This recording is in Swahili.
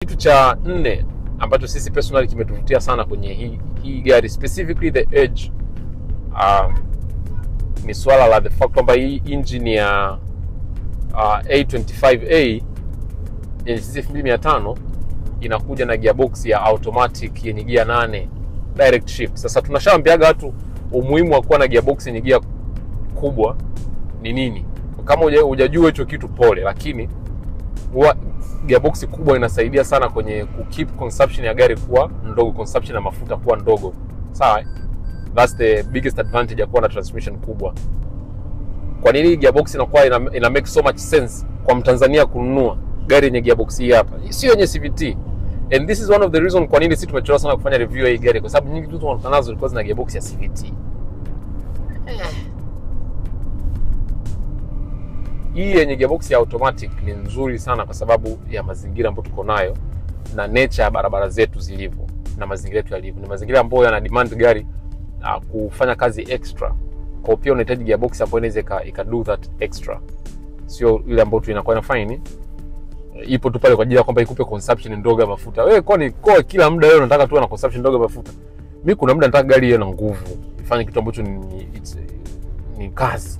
Kitu cha nne ambacho sisi personally kimetuvutia sana kwenye hii gari, specifically the Edge, ni swala la the fact kwamba hii engine ya A25A yenye cc 2500 inakuja na gearbox ya automatic yenye gia 8 direct shift. Sasa tunashaambiaga watu umuhimu wa kuwa na gearbox yenye gia kubwa ni nini. Kama hujajua hicho kitu pole, lakini huwa gearbox kubwa inasaidia sana kwenye ku keep consumption ya gari kuwa ndogo, consumption ya mafuta kuwa ndogo. Sawa? That's the biggest advantage ya kuwa na transmission kubwa. Kwa nini gearbox inakuwa ina make so much sense kwa Mtanzania kununua gari yenye gearbox hii hapa, sio yenye CVT? And this is one of the reason kwa nini sisi tumechelewa sana kufanya review ya hii gari, kwa sababu nyingi tu tunakutana nazo zilikuwa zina gearbox ya CVT. Hii yenye gearbox ya automatic ni nzuri sana kwa sababu ya mazingira ambayo tuko nayo na nature ya barabara zetu zilivyo na mazingira yetu yalivyo. Ni mazingira ambayo yana demand gari kufanya kazi extra. Kwa pia unahitaji gearbox ambayo inaweza ika do that extra, sio ile ambayo tu inakuwa inafanya nini, ipo tu pale kwa ajili ya kwamba ikupe consumption ndogo ya mafuta. Wewe kwani kwa kila muda wewe unataka tu na consumption ndogo ya mafuta? Mimi kuna muda nataka gari iwe na nguvu, ifanye kitu ambacho ni kazi.